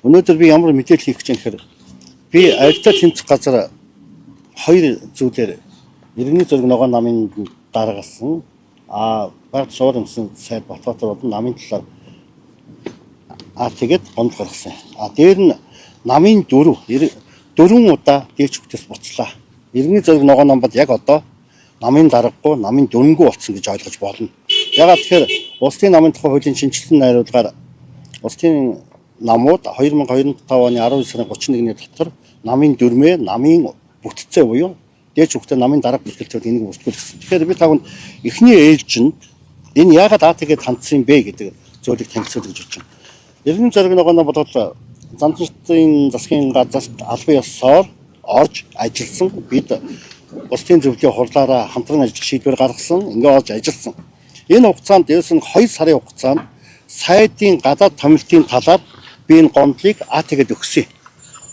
Өнөөдөр би ямар мэдээлэл хийх гэж байна гэхээр би авьтаа тэмцэх газар хоёр зүйлээр иргэний зураг ногоон намын даргасан баг шоор өмсөн сайд Батбаатар болон намын талаар тэгээд гомдол гаргасан. Дээр нь намын дөрвөн удаа дээч хүүхдээс буцлаа. Иргэний зураг ногоон нам бол яг одоо намын даргагүй, намын дүрэнгүй болсон гэж ойлгож болно. Ягаад тэгэхээр улсын намын тухай хуулийн шинжилсэн найруулгаар улсын намууд 2025 оны 12 сарын 31-ний дотор намын дүрмээ, намын бүтцээ буюу дээч хүүхдээ намын дарга бүртгэлтэй энийг бүртгүүлсэн. Тэгэхээр би тагванд эхний ээлжинд энэ яагаад АТГ-д хандсан юм бэ гэдэг зүйлийг танилцуулах гэж бодож байна. Иргэн зориг ногоон нам бол Зантын засгийн газарт албан ёсоор орж ажилласан. Бид улсын зөвлөлийн хурлаараа хамтран ажиллах шийдвэр гаргасан. Ингээ орж ажилласан. Энэ хугацаанд дээрс нь 2 сарын хугацаанд сайдын гадаад томилтын талаар би энэ гомдлыг АТГ-д өгсөн.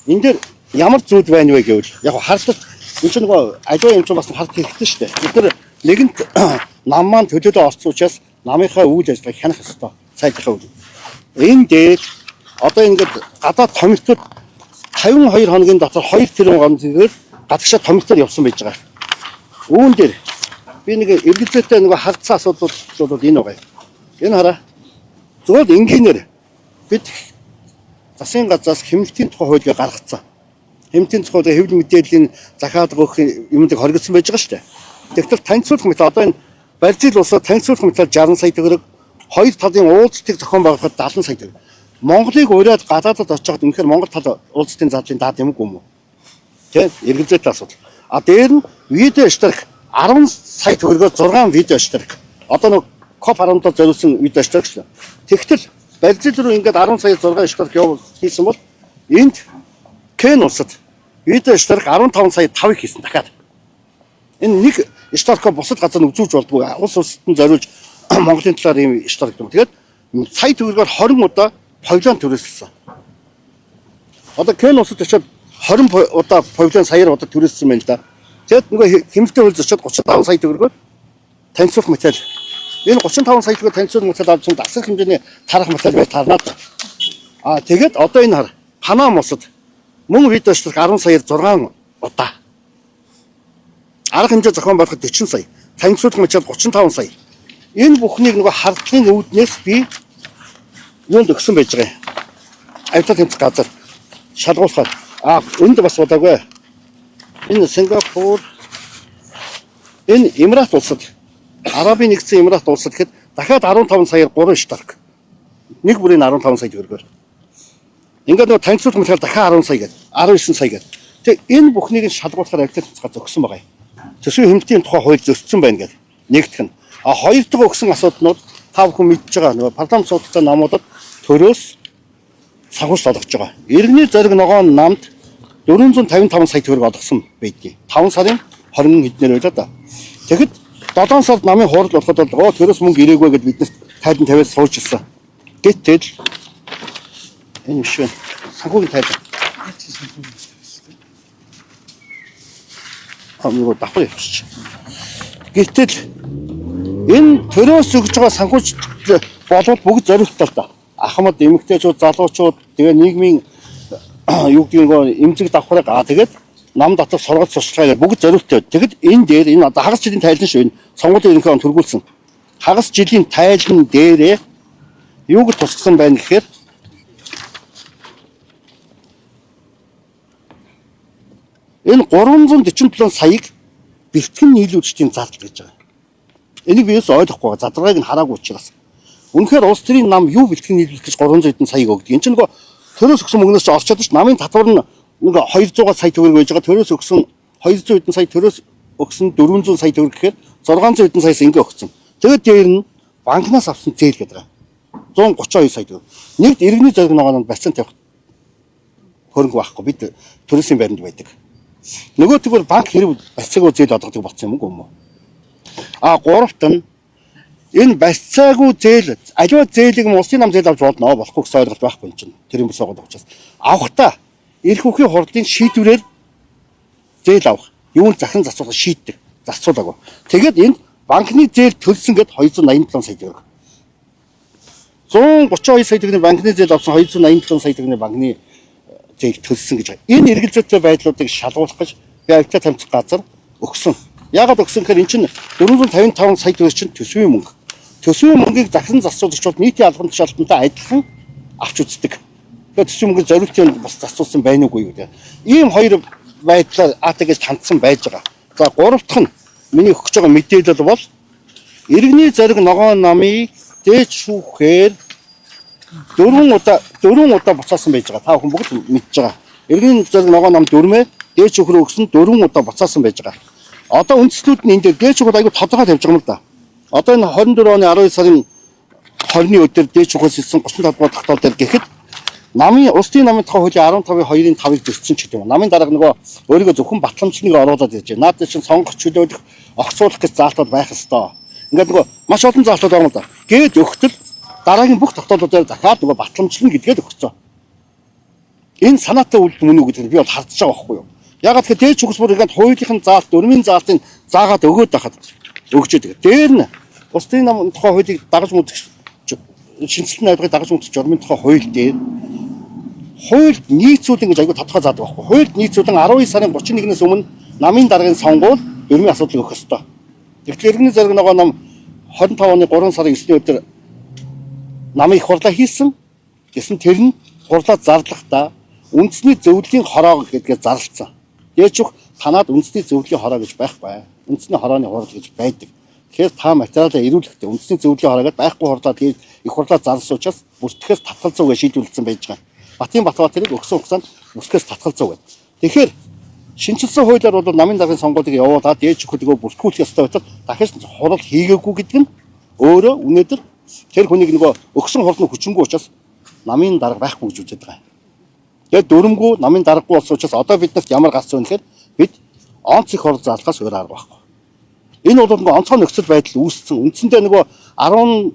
Энэ дээр ямар зүйл байна вэ гэвэл яг харлал энэ чинь нөгөө аливаа юм чинь бас хард хэрэгтэй шүү дээ. Бид нар нэгэнт нам маань төлөөлөө орсон учраас намынхаа үйл ажиллагааг хянах ёстой. Сайдынхаа үйл. Энэ дээр одоо ингээд гадаад томилтод 52 хоногийн дотор 2 тэрбум гомдлоор гадагшаа томилтоор явсан байж байгаа. Үүн дээр би нэг эргэлзээтэй нөгөө хардсан асуудал бол энэ байгаа юм. Энэ хараа. Зүгээр энгийнээр бид засгийн газраас хэмнэлтийн тухай хуулийг гаргацсан. Хэмнэлтийн тухай хуулийг хэвлэл мэдээллийн захиалга өгөх юмдаг хоригдсан байж байгаа шүү дээ. Тэгтэл танилцуулах мэт одоо энэ Бразил улсад танилцуулах мэтэл 60 сая төгрөг, хоёр талын уулзалтыг зохион байгуулахад 70 сая төгрөг. Монголыг уриад гадаадад очиход үнэхээр Монгол тал уулзалтын задлын даад юм уу юм уу? Тэ эргэлзээтэй асуудал. А дээр нь видео штырк 10 сая төгрөгөөр 6 видео штырк. Одоо нэг COP 17 зориулсан видео штырк шүү. Тэгтэл Бразил руу ингээд 10 сая 6 штырк явуул хийсэн бол энд Кен улсад видео штырк 15 сая 5 хийсэн дахиад. Энэ нэг штыркоо бусад газар нь үзүүлж болдгоо. Улс улсад нь зориулж Монголын талаар ийм штырк гэдэг юм. Тэгээд сая төгрөгөөр 20 удаа павильон түрээсэлсэн. Одоо Кен улсад очиод 20 удаа павильон саяар удаа түрээссэн байна л да. Тэгээд нөгөө хэмнэлтийн хууль зочиод 35 сая төгрөгөөр танилцуулах материал. Энэ 35 сая төгрөгөөр танилцуулах материал авсан асар хэмжээний тарах материал байж тарнаа. Тэгээд одоо энэ хар Панам улсад мөн видео штырк 10 саяар 6 удаа. Арга хэмжээ зохион байгуулахад 40 сая, танилцуулах материал 35 сая. Энэ бүхнийг нөгөө хардлагын үүднээс би юунд өгсөн байж байгаа юм. Авьтал тэмцэх газар шалгуулахаар энд бас удаагүй. Энэ Сингапур, энэ Эмират улсад, Арабын нэгдсэн Эмират улсад гэхэд дахиад 15 саяар 3 штарк. Нэг бүрийн 15 сая төгрөгөөр. Ингээд нөгөө танилцуулах материал дахиад 10 сая гээд 19 сая гээд. Тэгээ энэ бүхнийг нь шалгуулахаар авьтал тэмцэх газар өгсөн байгаа юм. Төсвийн хэмнэлтийн тухай хууль зөрчсөн байна гэдэг. Нэгдэх нь. Хоёр дахь өгсөн асуудлууд та бүхэн мэдж байгаа нөгөө парламент судалтай намуудад төрөөс санхүүжилт олгож байгаа. Иргэний зориг ногоон намд 455 сая төгрөг олгосон байдгийг. 5 сарын 20 хэднэр байлаа да. Тэгэхэд 7 сард намын хурал болоход бол төрөөс мөнгө ирээгүй гэдээ биднес тайлан тавиад сууж ирсэн. Гэтэл энэ биш байна. Санхүүгийн тайлан. Нөгөө давхар явчих. Гэтэл энэ төрөөс өгж байгаа санхүүжилт болвол бүгд зориулттай л да. Ахмад эмэгтэйчүүд, залуучууд тэгээ нийгмийн юу гэдэг нь эмзэг давхрыг тэгээд нам дотор сургалт сурчлагаа бүгд зориулттай. Тэгэд энэ дээр энэ одоо хагас жилийн тайлан шүү энэ сонгуулийн ерөнхий он төргүүлсэн. Хагас жилийн тайлан дээрээ юуг тусгасан байна гэхээр энэ 347 саяыг бэлтгэн нийлүүлэгчдийн зардал гэж байгаа. Энийг би юус ойлгохгүй байгаа. Задаргааг нь хараагүй учраас. Үнэхээр улс төрийн нам юу бэлтгэн нийлүүлэх гэж 300 хэдэн саяыг өгдөг. Энд чинь нөгөө төрөөс өгсөн мөнгнөөс ч орчод ш. Намын татвар нь нэг 200 сая төгрөг байж байгаа. Төрөөс өгсөн 200 хэдэн сая, төрөөс өгсөн 400 сая төгрөг гэхээр 600 хэдэн саяас ингээ өгсөн. Тэгээд дээр нь банкнаас авсан зээл гэдэг байгаа. 132 сая төгрөг. Нэгд иргэний зориг ногоонд барьцаан тавих хөрөнгө байхгүй. Бид төрөөсийн байранд байдаг. Нөгөө тэгвэр банк хэрэг барьцаагүй зээл олгодог болсон юм уу юм уу? Гуравт нь энэ барьцаагүй зээл аливаа зээлийг улсын нам зээл авч болно болохгүй гэсэн ойлголт байхгүй юм чинь. Тэр юм босоогод учраас авахта эрх үхийн хурлын шийдвэрээр зээл авах. Юунд захин зарцуулах шийддэг. Зарцуулаагүй. Тэгээд энд банкны зээл төлсөн гэд 287 сая төгрөг. 132 сая төгрөгийн банкны зээл авсан, 287 сая төгрөгийн банкны зээл төлсөн гэж байгаа. Энэ эргэлзээтэй байдлуудыг шалгуулах гэж би авилтаа тамцах газар өгсөн. Яагаад өгсөн гэхээр эн чинь 455 сая төгрөг чинь төсвийн мөнгө. Төсвийн мөнгийг захиран зарцуулагч бол нийтийн албан тушаалтантай адилхан авч үздэг. Тэгэхээр төсвийн мөнгө зориултын бас зарцуулсан байна уугүй юу гэдэг. Ийм хоёр байдлаар АТГ-д хандсан байж байгаа. За, гурав дахь нь миний өгч байгаа мэдээлэл бол иргэний зориг ногоон намыг дээд шүүхээр дөрвөн удаа буцаасан байж байгаа. Та бүхэн бүгд мэдж байгаа. Иргэний зориг ногоон нам дөрмөө дээд шүүх рүү өгсөн, дөрвөн удаа буцаасан байж байгаа. Одоо үндслүүд нь энэ дээр дээд шүүхэд аягүй тодорхой тавьж байгаа юм л да. Одоо энэ 24 оны 12 сарын 20-ны өдөр дээд шүүхээс ирсэн 35 дугаар тогтоол дээр гэхэд намын улсын намын тухай хуулийн 15-ын 2-ын 5-ыг зөрчсөн ч гэдэг юм. Намын дарга нөгөө өөрийгөө зөвхөн батламжлыг оруулаад ирж байна. Наад чинь сонгох, чөлөөлөх, огцруулах гэж заалтууд байх ёстой. Ингээд нөгөө маш олон заалтууд байгаа юм да. Гээд өгтөл дараагийн бүх тогтоолуудаар дахиад нөгөө батламжлна гэдгээд өгсөн. Энэ санаатай үйлдэл мөн үү гэдгийг би бол хардж байгаа байхгүй юу? Ягаад тэгэхээр дээд шүүхс бүр ингээд хуулийнхын заалт, дөрмийн заалтыг заагаад өгөөд байхад өгч яадаг. Дээр нь улсын нам тухай хуулийг дагаж үзэх, шинэчлэн найдварыг дагаж үзэх журмын тухай хууль дээр хуульд нийцүүлэн гэж аягүй тодорхой заадаг байхгүй. Хуульд нийцүүлэн 12 сарын 31-ээс өмнө намын даргын сонгуул дөрмийн асуудлыг өгөх ёстой. Тэгэхээр иргэний зориг ногоо нам 25 оны 3 сарын 9-ний өдөр намын их хурлаа хийсэн. Гэсэн тэр нь хурлаа зарлахдаа үндэсний зөвлөлийн хороо гэдгээр зарлцсан. Дээжих танаад үндэсний зөвлөлийн хороо гэж байхгүй. Үндэсний хорооны хурал гэж байдаг. Тэгэхээр та материалаа ирүүлэхдээ үндэсний зөвлөлийн хороо гэдээ байхгүй хурлаа тэгээд их хурлаа зарласан учраас бүртгэхээс татгалзуу гэж шийдвэрлэсэн байж байгаа. Батын Батбаатарыг өгсөн хугацаанд бүртгэхээс татгалзуу гэдэг. Тэгэхээр шинэчилсэн хуулиар бол намын даргын сонгуулийг явуулаад дээд шүхэлгөө бүртгүүлэх ёстой байтал дахиж хурал хийгээгүй гэдэг нь өөрөө өнөөдөр тэр хүнийг нөгөө өгсөн хурал нь хүчингүй учраас намын дарга байхгүй гэж үздэг байгаа. Тэгээд дөрмгүү намын даргагүй болсон учраас одоо биднэрт ямар гарц вэ гэхээр бид онц их хурал заалахаас өөр арга байхгүй. Энэ бол нөгөө онцгой нөхцөл байдал үүссэн. Үндсэндээ нөгөө 10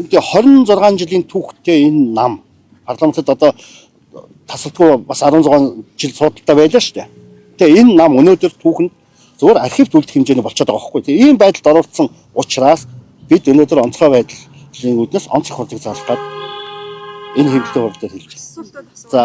26 жилийн түүхтэй энэ нам парламентод одоо тасалдгүй бас 16 жил судалтай байлаа шүү дээ. Тэгээ энэ нам өнөөдөр түүхэнд зүгээр архивт үлдэх хэмжээний болчиход байгаа байхгүй. Тэгээ ийм байдалд оролцсон учраас бид өнөөдөр онцгой байдлын үүднээс онц их хурлыг зарлах гээд энэ хэвлэлтэй хурал дээр хэлж байна. За.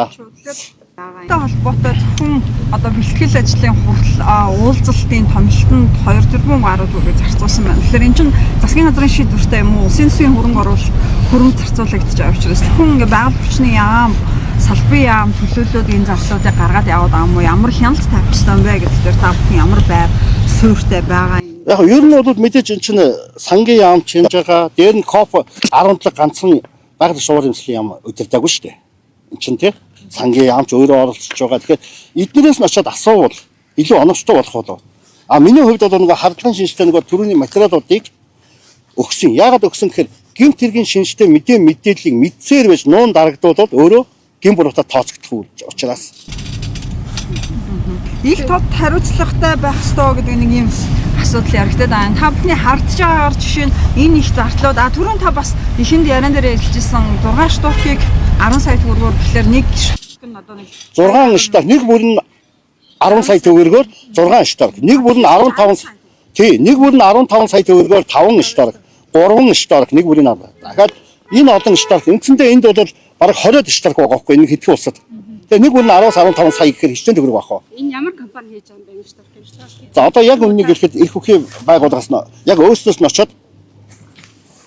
Та холбоотой зөвхөн одоо бэлтгэл ажлын хурал уулзалтын томилтонд 2 тэрбум гаруй төгрөг зарцуулсан байна. Тэгэхээр энэ чинь засгийн газрын шийдвэртэй юм уу? Улсын төсвийн хөрөнгө оруулалт хөрөнгө зарцуулагдаж байгаа учраас зөвхөн ингээ байгаль хүчний яам, салбарын яам төлөөлөөд энэ зарлуудыг гаргаад яваад байгаа юм уу? Ямар хяналт тавьчихсан бэ гэдэг дээр та бүхэн ямар байр суурьтай байгаа юм? Яг ер нь бол мэдээж эн чинь сангийн яам чинж байгаа. Дээр нь КОП 17 ганцхан байгалийн шуурын эмслийн яам удирдаагүй шүү дээ. Эн чинь тий сангийн яам ч өөрөө оролцож байгаа. Тэгэхээр эднэрээс нь очиад асуувал илүү оновчтой болох болов. А миний хувьд бол нөгөө хардлагын шинжтэй нөгөө төрөний материалуудыг өгсөн. Яагаад өгсөн гэхээр гэмт хэргийн шинжтэй мэдээллийг мэдсээр байж нуун дарагдуулбал өөрөө гэм буруутай тооцогдох учраас. Их тод хариуцлагатай байх ёстой гэдэг нэг юм асуудал яригдаад байна. Та бүхний хардж байгаагаар жишээ нь энэ их зардлууд түрүүн та бас эхэнд яриан дээр ярьжсэн 6 штукийг 10 сая төгрөгөөр гэхлээр нэг штук нь одоо нэг 6 штат нэг бүр нь 10 сая төгрөгөөр 6 штат. Нэг бүр нь 15, тий, нэг бүр нь 15 сая төгрөгөөр 5 штат. 3 штат нэг бүрийн 10. Дахиад энэ олон штат үндсэндээ энд бол бараг 20 штат байгаа байхгүй энэ хэдхэн улсад. Тэгээ нэг бүр нь 10-аас 15 сая гэхээр хичнээн төгрөг байх вэ? Энэ ямар компани хийж байгаа юм бэ? Штат штат. За, одоо яг үнэнийг хэлэхэд эрх хүчний байгууллагаас нь яг өөрсдөөс нь очиод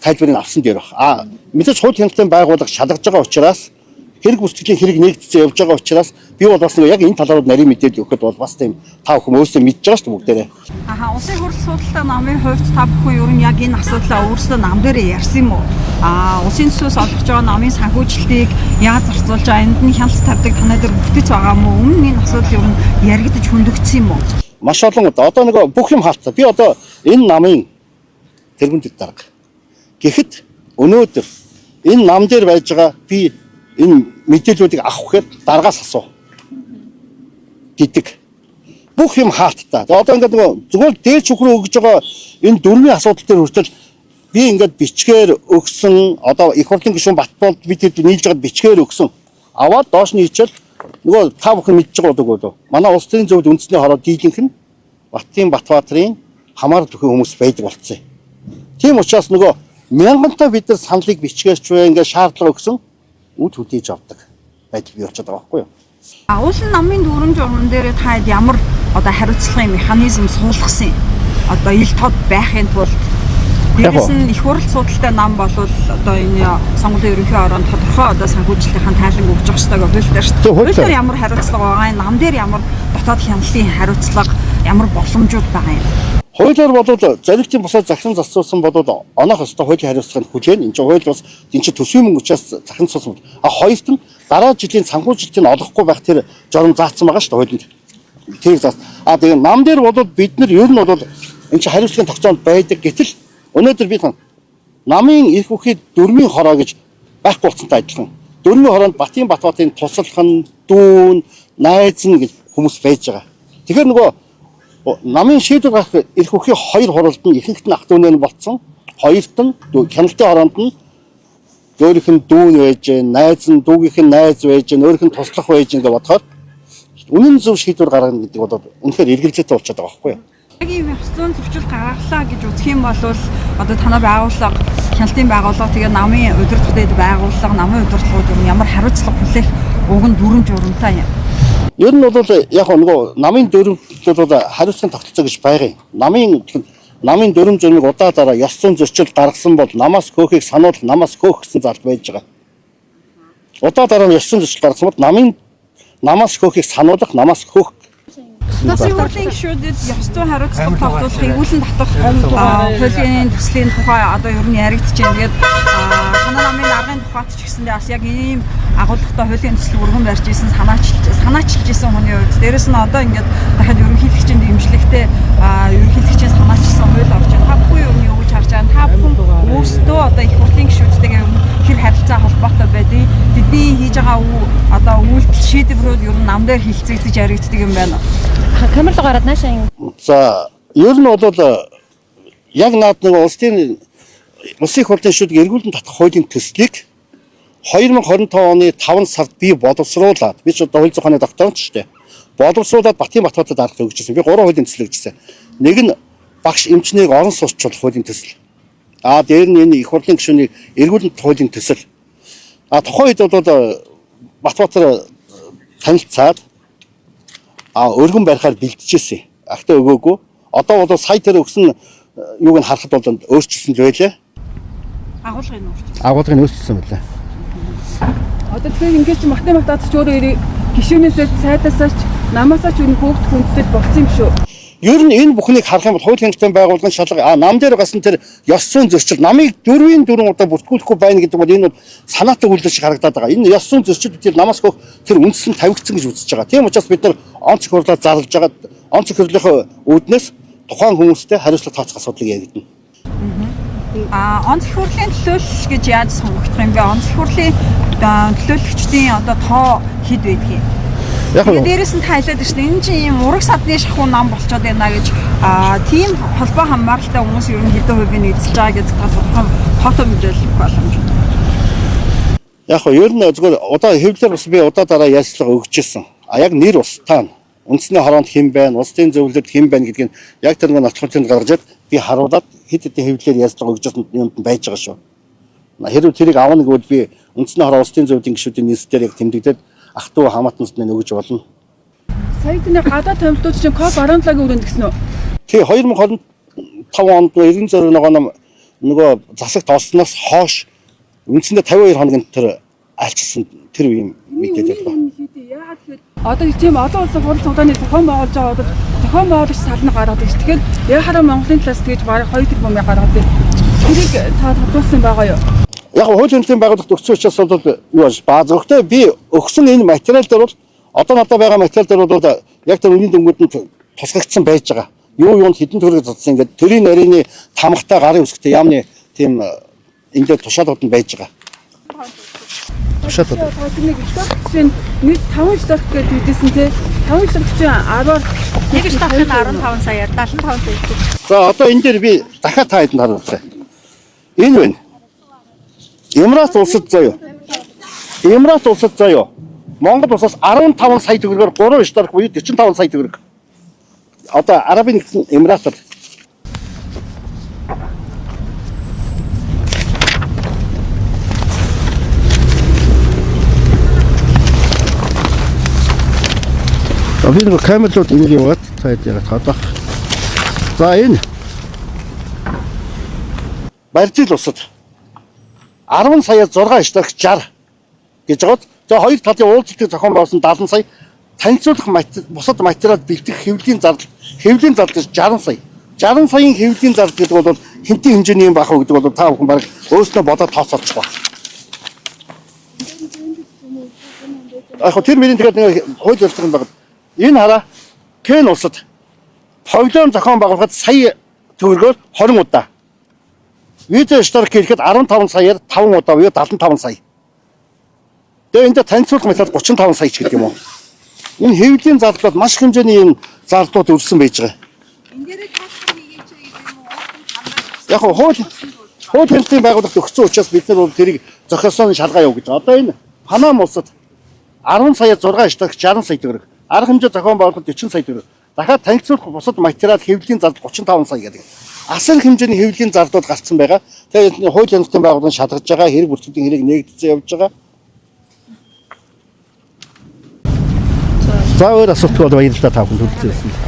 тайлбарыг авсан дээр баг. А мэдээж хууль хяналтын байгууллага шалгаж байгаа учраас, хэрэг бүртгэлийн хэрэг нэгдсэн явж байгаа учраас би бол бас нэг яг энэ талаар нарийн мэдээлэл өгөхөд бол бас тийм та бүхэн өөрсдөө мэдж байгаа шүү дээ бүгдээрээ. Аха, улсын хурал судалтай намын хувьд та бүхэн ер нь яг энэ асуудлаа өөрсдөө нам дээрээ ярьсан юм уу? А улсын төсвөөс олгож байгаа намын санхүүжилтийг яаж зарцуулж байгаа, энд нь хяналт тавьдаг танай дээр бүтэц байгаа юм уу? Өмнө нь энэ асуудал ер нь яригдаж хөндөгдсөн юм уу? Маш олон удаа одоо нэг бүх юм хаалтаа. Би одоо энэ намын тэргүүндэд дарга. Гэхэд өнөөдөр энэ нам дээр байж байгаа би энэ мэдээллүүдийг авах гэхээр даргаас асуу гэдэг. Бүх юм хаалттай. Тэгээ одоо ингээд нөгөө зүгээр дээд шүх рүү өгж байгаа энэ дөрмийн асуудал дээр хүртэл би ингээд бичгээр өгсөн, одоо их хурлын гишүүн Батболд бид хэд нийлж байгаад бичгээр өгсөн. Аваад доош нь хийчихэл нөгөө та бүхэн мэдж байгаа болов уу? Манай улс төрийн зөвлөлд үндэсний хороо дийлэнх нь Батын Батбаатарын хамаар төхөө хүмүүс байдаг болцсон. Тийм учраас нөгөө Мянгантаа бид нар саналыг бичгээч вэ ингээд шаардлага өгсөн үд хүлээж авдаг байдал бий болчиход байгаа байхгүй юу? А уулын намын дүрм журман дээр та ямар одоо хариуцлагын механизм суулгасан юм? Одоо ил тод байхын тулд дээрээс нь их хурал судалтай нам болвол одоо энэ сонгуулийн ерөнхий ороонд тодорхой одоо санхүүжилтийн тайлан өгч явах ёстой гэх хууль дээр шүү дээ. Хууль дээр ямар хариуцлага байгаа юм? Нам дээр ямар дотоод хяналлын хариуцлага, ямар боломжууд байгаа юм? Хуулиар бол зорилтын бусад захиран засуулсан бол оноох ёстой хуулийн хариуцлагыг хүлээн. Энд чинь хууль бас энэ чинь төсвийн мөнгө учраас захиран засуулсан. А хоёрт нь дараа жилийн санхүүжилтийг олохгүй байх тэр журам заасан байгаа шүү дээ хуулинд. Тэр заас. А тэгээ нам дээр бол бид нар ер нь бол энэ чинь хариуцлагын тогтоонд байдаг. Гэтэл өнөөдөр би намын эрх бүхий дөрмийн хороо гэж байхгүй болсонтой адилхан. Дөрмийн хороонд Батын Батбатын туслах нь, дүүн, найз нь гэж хүмүүс байж байгаа. Тэгэхээр нөгөө намын шийдвэр гаргах эрх бүхий хоёр хуралд нь ихэнхт нь ах дүүнээ нь болцсон. Хоёрт нь хяналтын хороонд нь өөрийнх нь дүүн байж, найз нь дүүгийнх нь найз байж, өөрийнх нь туслах байж гэж бодохоор үнэн зөв шийдвэр гаргана гэдэг бол үнэхээр эргэлзээтэй болчиход байгаа байхгүй юу? Яг ийм ёс зүйн зөрчил гаргалаа гэж үзэх юм бол одоо танай байгууллага, хяналтын байгууллага, тэгээ намын удирдах дэд байгууллага, намын удирдлагууд юм ямар хариуцлага хүлээх уг нь дүрм журамтай юм. Ер нь бол яг нөгөө намын дүрмжлэл бол хариуцлагын тогтолцоо гэж байгаа юм. Намын дүрм журмыг удаа дараа ёс зүйн зөрчил гаргасан бол намаас хөөхийг сануулах, намаас хөөх гэсэн залт байж байгаа. Удаа дараа нь ёс зүйн зөрчил гаргасан бол намаас хөөхийг сануулах, намаас хөөх. Засгийн хурлын гишүүдэд ёс зүйн хариуцлага тогтоолохыг үүлэн татах хуулийн төслийн тухай одоо ер нь яригдж байна. Тэгээд танай намын даргын тухайд ч гэсэндээ бас яг ийм агуулгатай хуулийн төсөл өргөн барьж исэн, санаачилж исэн хүний хувьд дээрэс нь одоо ингээд дахиад ерөнхийлөгчийн дэмжлэгтэй ерөнхийлөгчийн санаачилсан хууль орж байна. Та бүхэн ер нь юу гэж харж байна? Та бүхэн өөрсдөө одоо их хурлын гишүүдтэйгээ ер нь хэр харилцаа холбоотой байдгийг, тэдний хийж байгаа одоо үйлдэл шийдвэрүүд ер нь нам дээр хилцэгдэж яригддаг юм байна. Камер руу гараад наашаа ингэ. За, ер нь бол яг наад нэг улсын их хурлын шүлэг эргүүлэн татах хуулийн төслийг 2025 оны 5 сард би боловсруулад, би ч одоо хууль зүйн ухааны докторч шүү дээ. Боловсруулад Батын Батбатад дарга өгчээсэн. Би 3 хуулийн төсөл өгчээсэн. Нэг нь багш эмчнийг орон сууцчлах хуулийн төсөл. А дээр нь энэ их хурлын гишүүнийг эргүүлэн татах хуулийн төсөл. А тухайн үед бол Батбатар танилцаад өргөн барихаар бэлтжижсэн. Ахтай өгөөгүй. Одоо бол сая тэр өгсөн юуг нь харахад бол өөрчилсөн л байлээ. Агуулгын өөрчилсөн. Агуулгыг нь өөрчилсөн байлаа. Одоо тэгэхээр ингээд чи математикт ч өөрөө гишүүнээсээ сайдаасаа ч намаасаа ч үнэ хөөгдөх хүндэтгэл болсон юм шүү. Ер нь энэ бүхнийг харах юм бол хууль хяналтын байгууллагын шалга нам дээр гасан тэр ёс зүйн зөрчил намыг дөрвийн дөрвөн удаа бүртгүүлэхгүй байна гэдэг бол энэ бол санаатай үйлдэл шиг харагдаад байгаа. Энэ ёс зүйн зөрчил тэр намаас хөөх тэр үндсэн тавигдсан гэж үзэж байгаа. Тийм учраас бид нар онц хурлаа зарлж байгаа. Онц хурлынхаа үүднээс тухайн хүмүүстэй хариуцлага тооцох асуудлыг яригдана. Онц хурлын төлөөлөл гэж яаж сонгогдох юм бэ? Онц хурлын төлөөлөгчдийн одоо тоо хэд байдгийг? Яг Тэгээ дээрээс нь та хэлээд байна шүү дээ. Энэ чинь ийм ураг садны шахуу нам болчоод байна гэж тийм холбоо хамааралтай хүмүүс ер нь хэдэн хувийг эзэлж байгаа гэдэг та тодорхой тоотой мэдээлэл өгөх боломж. Яг нь ер нь зүгээр удаа хэвлэлээр бас би удаа дараа ярьцлага өгч ирсэн. А яг нэр устаа нь үндэсний хороонд хэн байна, улсын зөвлөлд хэн байна гэдгийг яг тэр нэг нотлохын гаргаж би харуулад хэд хэдэн хэвлэлээр ярьцлага өгч ирсэн юмд байж байгаа шүү. Хэрвээ тэрийг авна гэвэл би үндэсний хороо улсын зөвлөлийн гишүүдийн нийслэлээр яг тэмдэгдээд ах トゥ хамаатнаас нь өгж болно. Сая тэний гадаад томилтууд чинь COP 17-гийн өрөөнд гэсэн үү? Тий, 2025 онд эргэн зориг нөгөө засагт олсноос хойш үндсэндээ 52 хоногийн тэр альчилсан тэр үеийн мэдээлэл байна. Яагаад тэгэхээр одоо тийм олон улсын хурал цуглааны зохион байгуулж байгаа бол зохион байгуулагч тал нь гаргадаг ш. Тэгэхээр яхаараа Монголын талаас тэгж бараг 2 тэрбум гаргадаг. Тэрийг та тодруулсан байгаа юу? Яг хууль хяналтын байгууллагт өгсөн учраас бол юу болж баа зөвхөн би өгсөн энэ материал дээр бол одоо надад байгаа материал дээр бол яг тэр үнийн дүнгууд нь тусгагдсан байж байгаа. Юу юунд хэдэн төгрөг задсан ингээд төрийн нарийн тамгатай гарын үсгтэй яамны тийм энэ дээр тушаалууд нь байж байгаа. Тушаалууд. Тэр нэг штат чинь нийт 5 штат гэж хэлжсэн тий. 5 штат чинь 10-аар Нэг штат нь 15 саяар 75 сая. За одоо энэ дээр би дахиад та хэдэнд харуулах. Энэ байна. Эмират улсад заяа. Эмират улсад заяа. Монгол улсаас 15 сая төгрөгөөр 3 штат буюу 45 сая төгрөг. Одоо Арабын нэгдсэн Эмиратад. За, би нэг камерлууд ингэ яваад та хэд яагаад тодох. За, энэ Бразил улсад 10 сая 6 шток 60 гэж байгаад, за, хоёр талын уулзалтыг зохион байгуулсан 70 сая, танилцуулах бусад материал бэлтгэх хэвлэлийн зардал гэж 60 сая. 60 саяын хэвлэлийн зардал гэдэг бол хэнтийн хэмжээний юм байх уу гэдэг бол та бүхэн баг өөрснөө бодоод тооцоолчих ба. Яг хөө тэр мөрийн тэгээд нэг хууль барилга юм байна. Энэ хараа, Кен улсад павильон зохион байгуулахад сая төгрөгөөр 20 удаа. Виза штарк хийхэд 15 саяар 5 удаа буюу 75 сая. Тэгээ энэ дээр танилцуулах материал 35 сая ч гэдэг юм уу. Энэ хэвлэлийн зардлууд маш их хэмжээний энэ зардлууд өрсөн байж байгаа. Энд дээрээ тайлбар хийгээч гэдэг юм уу? Яг нь хууль хяналтын байгууллагт өгсөн учраас бид нар бол тэрийг зохиосон шалгаа яв гэж. Одоо энэ Панам улсад 10 сая 6 штак 60 сая төгрөг. Арга хэмжээ зохион байгуулахад 40 сая төгрөг. Дахиад танилцуулах бусад материал хэвлэлийн зардал 35 сая гэдэг. Асар хэмжээний хэвлэлийн зардлууд гарцсан байгаа. Тэгээд энэ хууль хяналтын байгууллага шалгаж байгаа, хэрэг бүртгэлийн хэрэг нээгдсэн явж байгаа. За, өөр асуулт бол баярлалаа, та бүхэнд хүрэлцэн ирсэн.